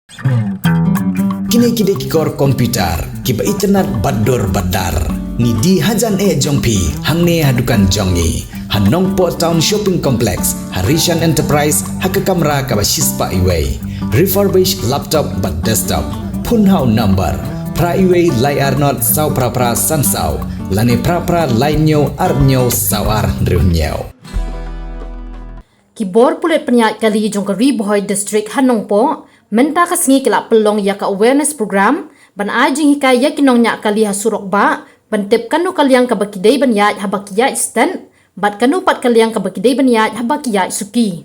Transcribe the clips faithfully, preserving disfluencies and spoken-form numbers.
Kine ki dei ki kor computer kiba itynnad bad dur bad dar. Ngi die hajan eh jong phi hangne ha dukan jong ngi ha Nongpoh Town Shopping Complex, ha Rishan Enterprise, ha ka kamra kaba shispah iwei. Refurbished laptop bad desktop. Phone ha u number phra iwei lai ar not saw phra phra san saw lane phra phra lai hynñiew ar hynñiew saw ar hynriew hynñiew. Ki bor pulit pynïaid kali jong ka Ri Bhoi District ha Nongpoh mynta ka sngi ki la pynlong ïa ka awareness program ban ai jinghikai ïa ki nongñiah kali ha surok bah ban tip kano ka liang kaba ki dei ban ïaid haba ki ïaid stet bad kano pat ka liang kaba ki dei ban ïaid haba ki ïaid suki.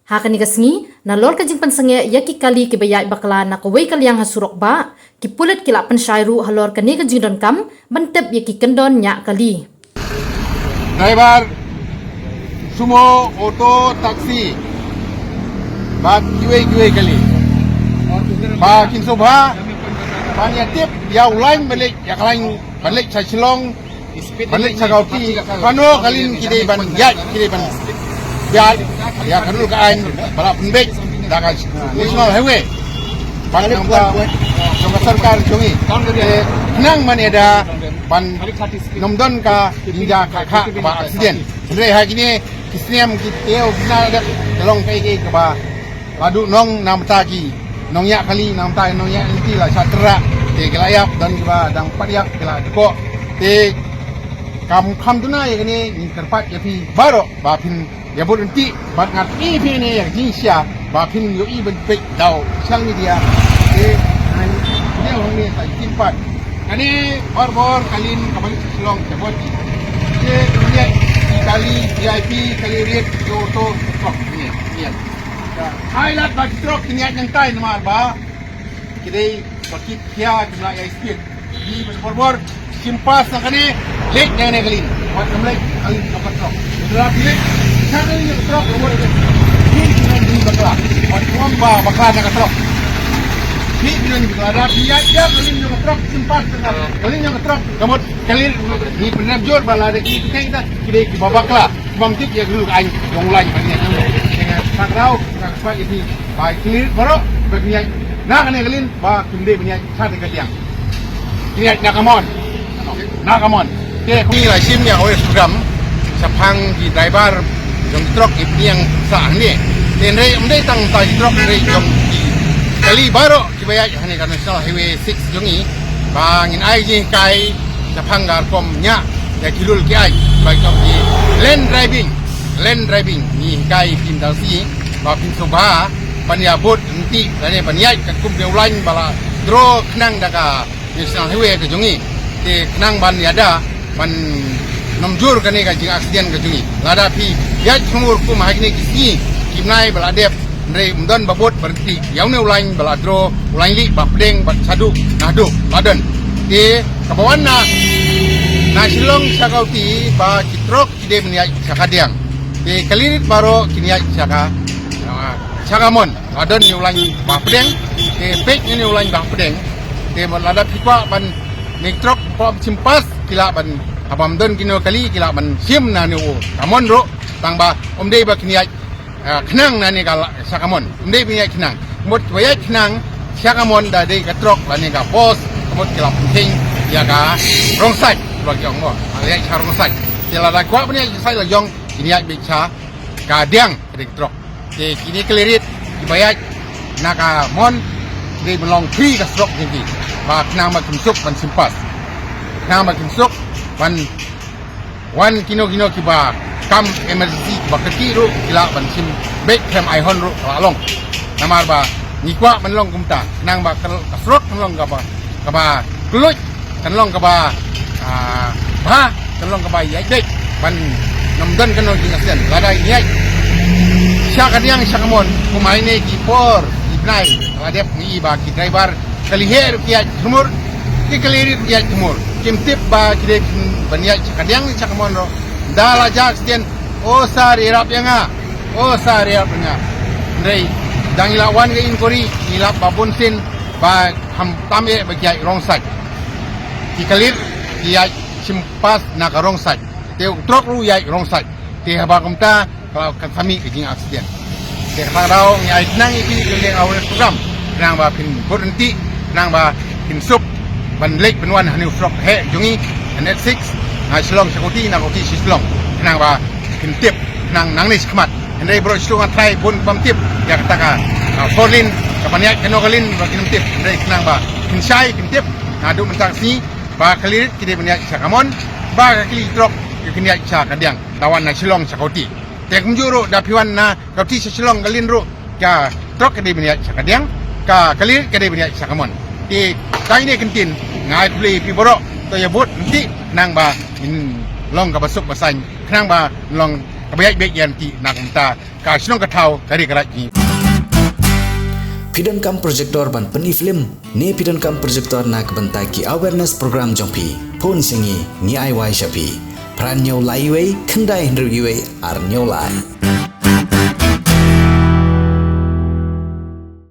Ha kane ka sngi, nalor ka jingpynsangeh ïa ki kali kiba ïaid bakla na kawei ka liang ha surok bah, ki pulit ki la pynshai ruh halor kane ka jingdonkam ban tip ïa ki kyndon ñiah kali. Driver sumo, auto, taxi bad kiwei kiwei kali ba kin sngewbha ban ïa tip ïa u lain ban leit, ïa ka lain ban leit sha Shillong, ban leit sha Guwahati, kano ka liang ki dei ban ïaid, ki dei ban ïaid ïa ka rule ka aiñ ba la pynbeit da ka National Highway. Ban ong ba jong ka sorkar jong ngi, eh, khnang ban ïada ban ym don ka jingjia kaba accident. Hynrei ha kine ki snem ki taïew kine la dep ka long kaei kaei kaba la duh nong na bynta ki nongñiah kali, na bynta ki nongñiah lynti la shah tyrrah. Te ki la ïap, don kiba dang pat ïap ki la dkoh. Te kam kham duna ïa kane, ngi kyrpad ïa phi baroh ba phin ïa bud ryntih bad ngat ïa phi ne ïa ka jingshisha ba phin ïohi ban peit da u social media. Te ngan ïa hangne sa ïa phi pat. Kane bor bor ka liang kaba leit sha Shillong ka bor ki. Te ngi ïa kali V I P, kali rit, auto, trok, ngi ïa. Ai lad ba ki trok kin ïaid nangtai namar ba ki dei ba ki khia kim lah ïaid speed. Ngi bad bor bor shim pass na kane, leit na kane ka liang. Wat ym leit ka liang jong ka trok. Lada phi leit sha ka liang jong ka trok, ka mut phi phi don jingïabakla. Wat ym ba bakla na ka trok. Phi phi don jingïabakla. Lada phi ïaid ïa ka liang jong ka trok, shim pass na ka liang jong ka trok, ka mut ka liang. Ngi pynrem jur ba lada ki, ki dei kiba bakla. Bym tip ïa ka rule ka aiñ jong u lain ba ngi ïaid. Te nga kyrpad ïa phi ba ki rit baroh ba ngi ïaid na kane ka liang ba kim dei ban ïaid sha kane ka liang. Ki ïaid na ka mon. Na ka mon. Te kum ngi la shim ïa ka awareness program shaphang ki driver jong ki trok ki pdiang sa hangne. Te hynrei ym dei tang ta ki trok, hynrei jong ki kali baroh kiba ïaid hangne ka National Highway six jong ngi ba ngin ai jinghikai shaphang ka rukom ñiah ïa ki rule ki aiñ ba ki lane driving, lane driving. Ngi hikai phi da shi ba phin sngewbha ban ïa bud ryntih lane ban ïaid katkum u lain ba la draw khnang da ka National Highway ka jong ngi. Te khnang ban ïada ban ym jur kane ka jingaccident ka jong ngi. Lada phi ïaid thmu rukom ha kine ki sngi ki bnai ba la dep, hynrei ym don ba bud ba ryntih ïa une u lain ba la draw, u lain lieh ba pdeng bad shaduh naduh ba don. Te kaba wan na, na Shillong sha Guwahati ba ki trok ki dei ban ïaid sha ka diang. Te kali rit baroh kin ïaid sha ka, ah, sha ka mon. Ba don une u lain ba pdeng, te peit une u lain ba pdeng. Te lada phi kwah ban, ne ki trok kwah ban shim pass, ki lah ban, haba ym don kino kali, ki lah ban shim na une u ka mon ruh, tang ba ym dei ba kin ïaid, ah, khnang na ne ka la-, sha ka mon. Ym dei ba ïaid khnang. Mut ba ïaid khnang sha ka mon da dei ka trok lane ka bos, mut ki la pynkheiñ ïa ka wrong side, ba ki ong mo. Ïaid sha wrong side. Te lada kwah ban ïaid sha side la jong, kin ïaid beit sha ka diang ka dei ka trok. Te kine kali rit kiba ïaid na ka mon ki dei ban long free ka surok jong ki. Ba khnang ba kim suk ban shim pass. Khnang ba kim suk ban wan kino kino kiba kam emergency ba kyrkieh ruh ki lah ban shim beit, khlem ai hon ruh ka la long. Namar ba ngi kwah ban long kumta khnang ba ka, ka surok kan long kaba, kaba kylluid, kan long kaba, ah, bha, kan long kaba ïaid beit ban ym don kano jingaccident. Lada ïaid sha ka diang sha ka mon kum ha kine ki por ki bnai la dep, ngi i ba ki driver kali heh ruh ki ïaid thmu, ki kali rit ruh ki ïaid thmu. Kim tip ba ki dei ban ïaid sha ka diang sha ka mon ruh. Da la jia accident, o sir ïarap ïa nga, o sir ïarap ïa nga. Hynrei da ngi la wan ka inquiry ngi lap ba bun sien ba kham tam eh ba ki ïaid wrong side. Ki kali rit ki ïaid shim pass na ka wrong side. Te u trok ruh u ïaid wrong side. Te haba kumta ka, ka sa mih ka jingaccident. Te kata ka daw ngi ai khnang ïa kine ki liang awareness program. Khnang ba phin bud ryntih, khnang ba phin suk ban leit ban wan ha une u surok heh jong ngi, N H six, na Shillong sha Guwahati, na Guwahati sha Shillong, khnang ba phin tip, khnang nangne shakhmat. Hynrei baroh shi shnong trai bun bym tip ïa kata ka, ah, four lane, ka ban ïaid kano ka lane ba kim tip. Hynrei khnang ba phin shai, phin tip naduh mynta ka sngi ba ka kali rit ka dei ban ïaid sha ka mon, ba ka kali trok ka kin ïaid sha ka diang, da wan na Shillong sha Guwahati. Te kumjuh ruh da phi wan na Guwahati sha Shillong ka lane ruh, ka trok ka dei ban ïaid sha ka diang, ka kali rit ka dei ban ïaid sha ka mon. Te tang ine i kyntien, nga ai khublei ïa phi baroh, to ïa bud ryntih, khnang ba ngin long kaba suk ba saiñ, khnang ba long kaba ïaid beit ïaid ryntih na ka bynta ka shnong ka thaw, ka ri ka raid jong ngi. Phi donkam projector ban pyni film ne phi donkam projector na ka bynta ki awareness program jong phi? Phone sha ngi, ngi ai wai sha phi. Phra hynñiew lai uwei, khyndai hynriew uwei, ar hynñiew lai.